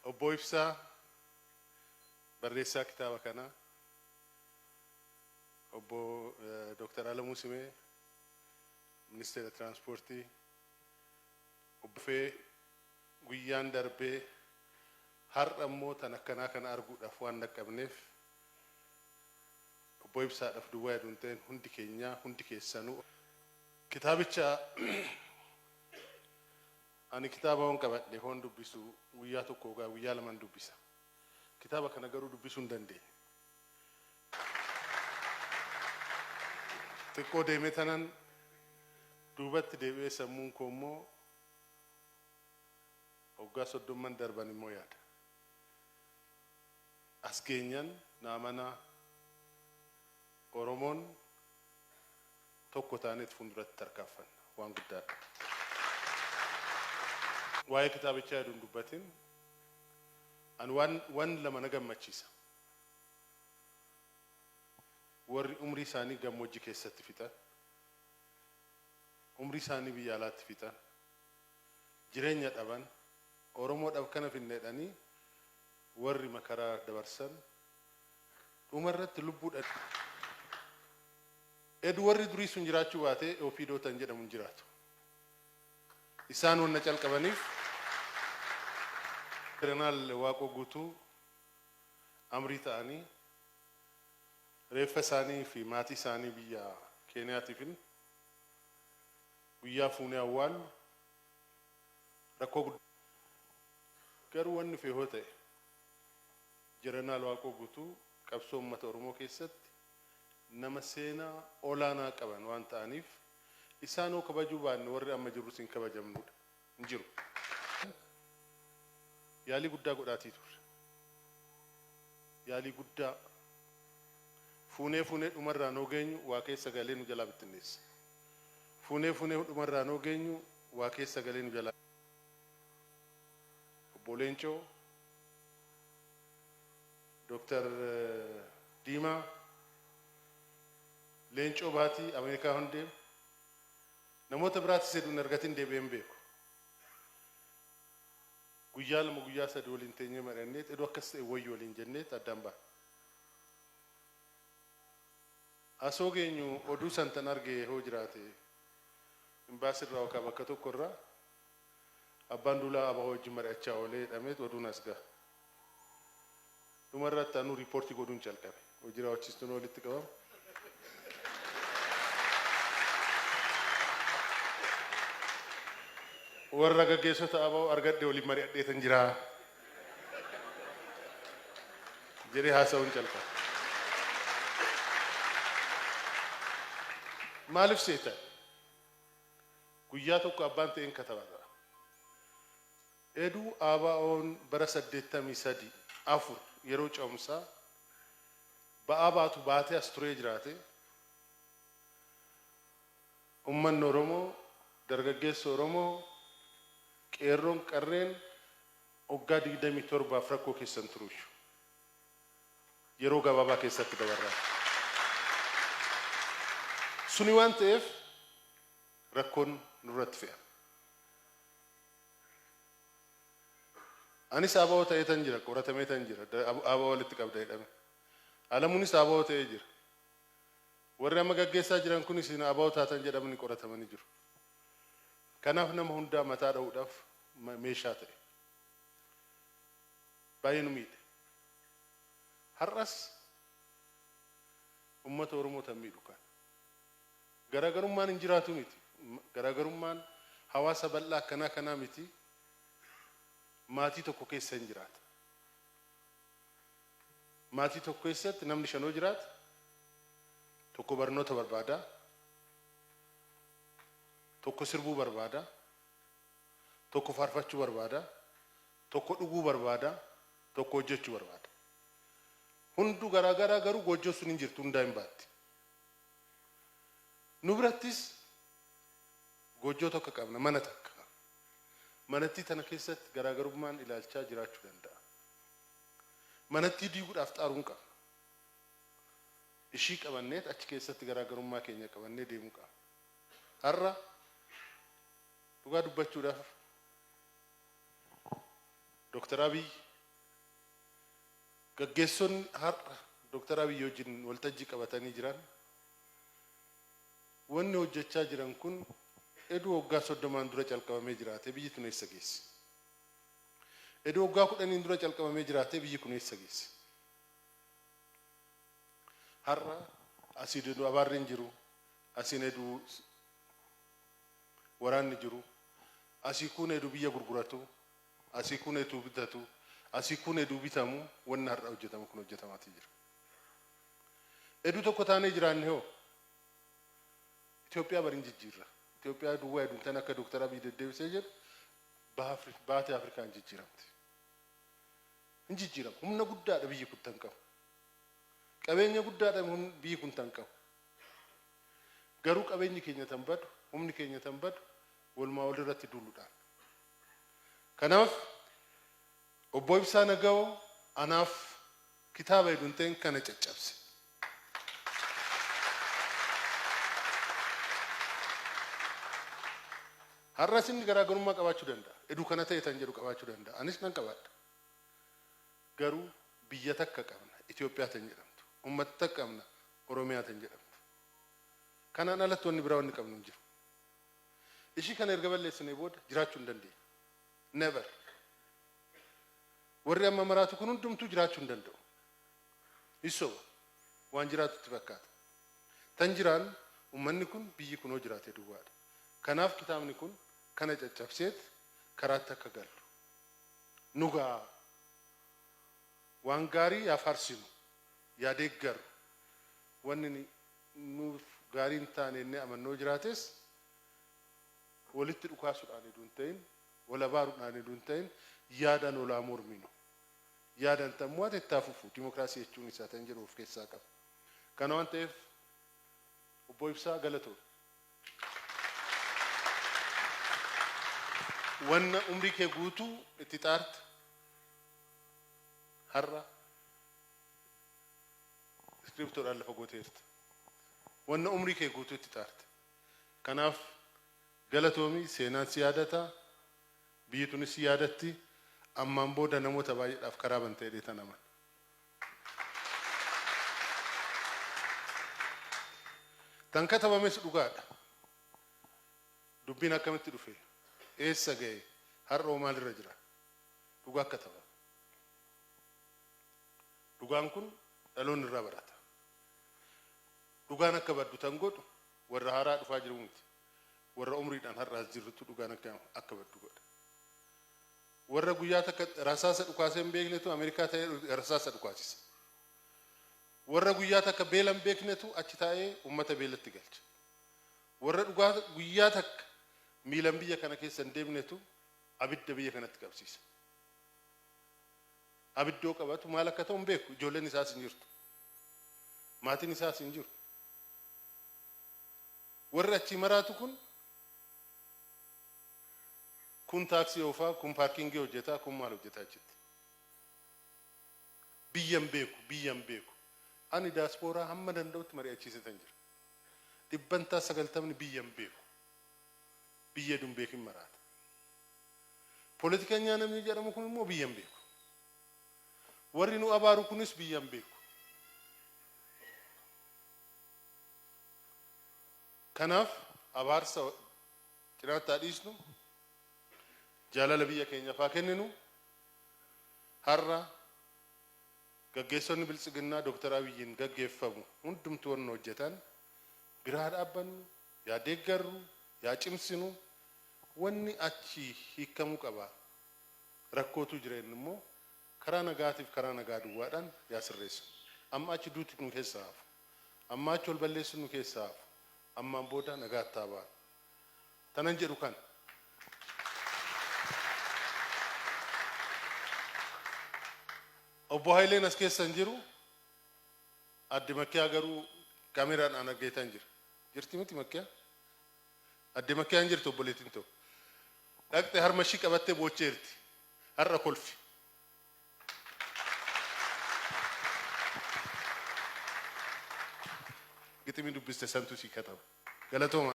Obbo Ibsaa, barreessaa kitaaba kanaa, Obbo Dr. Alamuu Simee, Ministeera Tiraanspoortii, Obbo Fee guyyaan darbee har'a immoo tan akkanaa kana arguudhaaf waan dhaqqabneef Obbo Ibsaadhaaf duwwaa jedhu hin ta'in, hundi keenyaa, hundi keessanuu. Kitaabicha ani kitaaba hoon qabadhe hoon dubbisu guyyaa tokko yookaan guyyaa laman dubbisa. Kitaaba kana garuu dubbisuu hin dandeenye. Xiqqoo deemee tanan duubatti deebi'ee sammuun koo immoo waggaa soddomman darban immoo yaada. As geenyan na amanaa, Oromoon tokko taaneet fuulduratti tarkaanfanna. Waan guddaadha. Waa'ee kitaabichaa heduu hin dubbatin. Ani waan lama na gammachiisa. Warri umrii isaanii gammoojjii keessatti fixan, umrii isaanii biyya alaatti fixan, jireenya dhaban, Oromoodhaaf kana finne jedhanii warri makaraa dabarsan dhumarratti lubbuudhaan edu warri durii sun jiraachuu baatee OPDO tan jedhamu hin jiraatu. Isaan wanna calqabaniif Jeneral Waaqoo Guutuu amrii ta'anii reeffa isaanii fi maatii isaanii biyya Keeniyaatiifin guyyaa fuunee awwaallu rakkoo guddaa. Garuu wanni fe'e hoo ta'e Jeneral Waaqoo Guutuu qabsoo uummata Oromoo keessatti nama seenaa olaanaa qaban waan ta'aniif isaan hoo kabajuu baanne warri amma jirrus hin kabajamnuudha. Hin jiru. Yaalii guddaa godhaatii turre. Yaalii guddaa fuunee fuunee dhumarraan hoo geenyu waa keessa galee nu jalaa bittinneessa. Fuunee fuunee dhumarraan hoo geenyu waa keessa galee nu jalaa. Obbo Leencoo, Dr. Diimaa, Leencoo Baatii Ameerikaa hundeem namoota biraatis hedduun argatin deebi'ee hin beeku. Guyyaa lama, guyyaa sadi waliin teenyee mari'anneet eduu akkas ta'e wayyu waliin jenneet addaan baana. Asoo geenyu oduu san tan arge hoo jiraate imbaasirraa yookaan bakka tokko irraa Abbaan Duulaa ABO wajjin mari'achaa oolee jedhameet oduun as gaha. Dhuma irratti anuu riipoortii godhuun calqabe. Hojii raawwachiistuun walitti qabamu. Warra gaggeessota ABO argadhe waliin mari'adheetan jira jedhee haasa'uun calqabe. Maaliif seetan? Guyyaa tokko abbaan ta'een kataba ta'a. Edu ABOn bara 83, 4 yeroo ce'umsaa ba'aa baatu baatee as turee jiraate, ummanni Oromoo, dargaggeessi Oromoo, qeerroon qarreen waggaa 27f rakkoo keessa hin turuuyyu. Yeroo gabaabaa keessatti dabarraa. Suni waan ta'eef rakkoon nurratti fe'ame. Anis ABO ta'eetan jira, qoratameetan jira, ABO walitti qabda jedhame. Alamuunis ABO ta'ee jira. Warri amma gaggeessaa jiran kunis isin ABO taatan jedhamanii qoratamanii jiru. Kanaaf nama hundaa mataa dha'uudhaaf meeshaa ta'e. Baay'ee nu miidhe. Har'as ummata Oromoo tan miidhu kana. Garaagarummaan hin jiraatu miti. Garaagarummaan hawaasa bal'aa akkanaa kanaa miti. Maatii tokko keessa hin jiraata. Maatii tokko keessatti namni shanoo jiraata. Tokko barnoota barbaada. Tokko sirbuu barbaada. Tokko faarfachuu barbaada. Tokko dhuguu barbaada. Tokko hojjechuu barbaada. Hunduu garaagaraa, garuu goojjoon sun hin jirtu, hundaa hin baatti. Nu birattis goojjoo tokko qabna, mana takka. Manattii tana keessatti garaagarummaan ilaalchaa jiraachuu danda'a. Manattii diiguudhaaf xaaruu hin qabnu. Ishii qabanneet achi keessatti garaagarummaa keenya qabannee deemuu qabna. Har'a dhugaa dubbachuudhaaf Dr. Abiy Gaggeessonni har'a Dooktar Abiyyi wajjin waltajjii qabatanii jiran, wanni hojjechaa jiran kun eduu waggaa 30n dura calqabamee jiraate, biyyi tun eessa geesse? Eduu waggaa 10n dura calqabamee jiraate, biyyi kun eessa geesse? Har'a asii eduu abaarri hin jiru, asiin eduu waraanni jiru, asii kun eduu biyya gurguratu, asii kun eduu bitatu, asii kun eduu bitamu, wanni har'a hojjetamu kun hojjetamaatii jira. Eduu tokko taanee jiraanne hoo Itoophiyaa bari hin jijjiirra. Itoophiyaa duwwaa hedduun tan akka Dooktar Abiy deddeebisee jedhu baatee Afrikaan jijjiiramti. Hin jijjiiramu. Humna guddaadha biyyi kun tan qabu. Qabeenya guddaadha biyyi kun tan qabu. Garuu qabeenyi keenya tan badu, humni keenya tan badu walumaa walirratti duuluudhaan. Kanaaf obbo Ibsaa Nagawoo anaaf kitaaba hedduun ta'in kana caccabse. Har'as inni garaagarummaa qabaachuu danda'a. Eduu kana ta'e tan jedhu qabaachuu danda'a. Anis nan qabaadha. Garuu biyya takka qabna, Itoophiyaa tan jedhamtu. Uummata takka qabna, Oromiyaa tan jedhamtu. Kanaan alatti wanni biraa wanni qabnu hin jiru. Ishii kana erga balleessinee booda jiraachuu hin dandeenyu. Never. Warri amma maraatu kun hundumtuu jiraachuu hin danda'u. Isoba waan jiraatu itti fakkaata. Tan jiraan uummanni kun, biyyi kun hoo jiraate duwwaadha. Kanaaf kitaabni kun kana caccabseet karaatti akka gallu. Nugaa waan gaarii yaa faarsinu, yaa deeggarru, wanni nuuf gaarii hin taane inni amannoo jiraates walitti dhukaasuudhaan heduu hin ta'in, wal abaaruudhaan heduu hin ta'in, yaadaan olaa morminu. Yaadaan tammoo ati itti hafuufu dimokiraasii jechuun isaa tan jedhu of keessaa qaba. Kana waan ta'eef obbo Ibsaa, galatoon. Wanna umrii kee guutuu itti xaarte har'a iskiriptoodhaan lafa gooteerta. Wanna umrii kee guutuu itti xaarte. Kanaaf galatoomi, seenaan si yaadata, biyyi tunis si yaadatti, ammaan booda namoota baay'eedhaaf karaa banta jedhee tan amana. Tan katabames dhugaadha. Dubbiin akkamitti dhufe? Eessa ga'e? Har'a hoo maalirra jira? Dhugaa katabame. Dhugaan kun dhaloonni irraa barata. Dhugaan akka baddu tan godhu warra haaraa dhufaa jiru miti. Warra umriidhaan har'aas jirrutu dhugaan akka baddu godha. Warra guyyaa takka rasaasa dhukaasee hin beeknetu Ameerikaa ta'ee rasaasa dhukaasisa. Warra guyyaa takka beela hin beeknetu achi taa'ee uummata beelatti galcha. Warra dhugaa guyyaa takka miilan biyya kana keessa hin deemnetu abidda biyya kanatti qabsiisa. Abiddoo qabatu maal akka ta'u hin beeku. Ijoolleen isaas hin jirtu. Maatiin isaas hin jiru. Warri achii maraatu kun taaksii oofaa, kun parkingii hojjetaa, kun maal hojjetaa achitti. Biyya hin beeku, biyya hin beeku. Ani daaspooraa hamma danda'utti mari'achiisetan jira. 90% biyya hin beeku. Biyya hin beekin maraata. Poolitikanyaa namni jedhamu kun immoo biyya hin beeku. Warri nu abaaru kunis biyya hin beeku. Kanaaf abaarsa cinaatti haa dhiisnu, jaalala biyya keenyaaf haa kenninu. Har'a gaggeessonni biltsiginnaa Dooktar Abiyyiin gaggeeffamu hundumtuu wanna hojjetan biraa dhaabbannu, yaa deeggarru, yaa cimsinu, wanni achi hiikamuu qaba. Rakkootu jira, inni immoo karaa nagaatiif karaa nagaa duwwaadhaan yaa sirreessu. Amma achi duuti nu keessaa hafu. Amma achi ol balleessuun nu keessaa hafu. Ammaan booda nagaatti haa baanu. Tanan jedhu kana. Obbo Hayileen as keessa hin jiru. Adde Makkiyaa garuu kaameraadhaan argeetan jira. Jirti miti Makkiyaa? Adde Makkiyaan jirti, obboleettiin ta'u. Dhaqxe harma ishii qabattee boocheerti. Har'a kolfi. Giximii dubbiste santu sii kataba. Galatooma.